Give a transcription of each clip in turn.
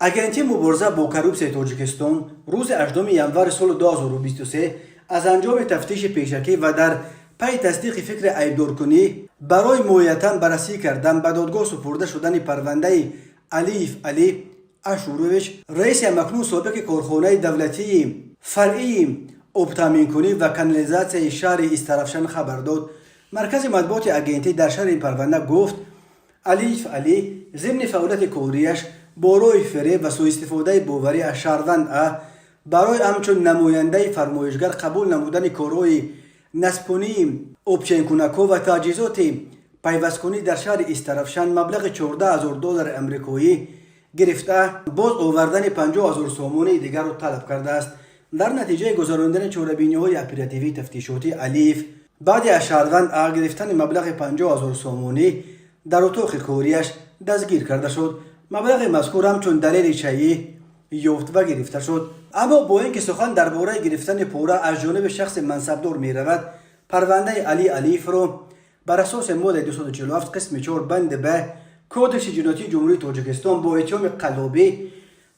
Агентии мубориза бо коррупсияи Тоҷикистон рӯзи 8 январи соли 2023 аз анҷоми тафтиши пешакӣ ва дар пайи тасдиқи фикри айбдоркунӣ барои моҳиятан баррасӣ кардан ба додгоҳ супурда шудани парвандаи Алиев Али Ашурович, раиси ҳамакнун собиқи корхонаи давлатии фаръии обтаъминкунӣ ва канализатсияи шаҳри Истаравшан, хабар дод. Маркази матбуоти агентӣ дар шарҳи ин парванда гуфт: Алиев Али зимни фаъолияти кориаш бо роҳи фиреб ва суистифодаи боварӣ аз шаҳрванд А барои ҳамчун намояндаи фармоишгар қабул намудани корҳои насбкунии обченкунакҳо ва таҷҳизоти пайвасткунӣ дар шаҳри Истаравшан маблағи 14 ҳазор доллари амрикоӣ гирифта, боз овардани 50 ҳазор сомонии дигарро талаб кардааст. Дар натиҷаи гузарондани чорабиниҳои оперативии тафтишотӣ, Алиев баъди аз шаҳрванд А гирифтани маблағи 50 ҳазор сомонӣ дар утоқи кориаш дастгир карда шуд. Маблағи мазкур ҳамчун далели шайъӣ ёфт ва гирифта шуд. Аммо бо ин ки сухан дар бораи гирифтани пора аз ҷониби шахси мансабдор меравад, парвандаи Али Алиевро бар асоси моддаи 247, қисми 4, банди б Кодекси ҷиноятии Ҷумҳурии Тоҷикистон бо иттиҳоми қаллобӣ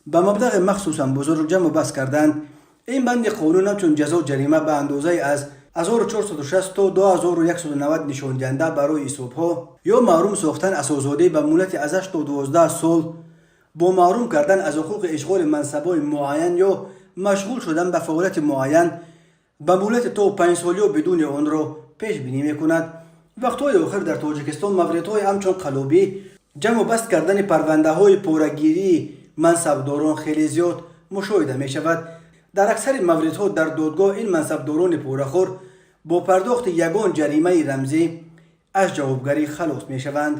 ба маблағи махсусан бузург ҷамъу баст карданд. Ин банди қонун ҳамчун ҷазо ҷарима ба андозаи аз 1460 то 2190 нишондиҳанда барои ҳисобҳо ё маҳрум сохтан аз озодӣ ба муҳлати аз 8 то 12 сол бо маҳрум кардан аз ҳуқуқи ишғоли мансабҳои муайян ё машғул шудан ба фаъолияти муайян ба муҳлати то 5 сол ё бидуни онро пешбинӣ мекунад. Вақтҳои охир дар Тоҷикистон мавридҳои ҳамчун қаллобӣ ҷамъу баст кардани парвандаҳои порагирии мансабдорон хеле зиёд мушоҳида мешавад. Дар аксари мавридҳо дар додгоҳ ин мансабдорони порахӯр бо пардохти ягон ҷаримаи рамзӣ аз ҷавобгарӣ халос мешаванд.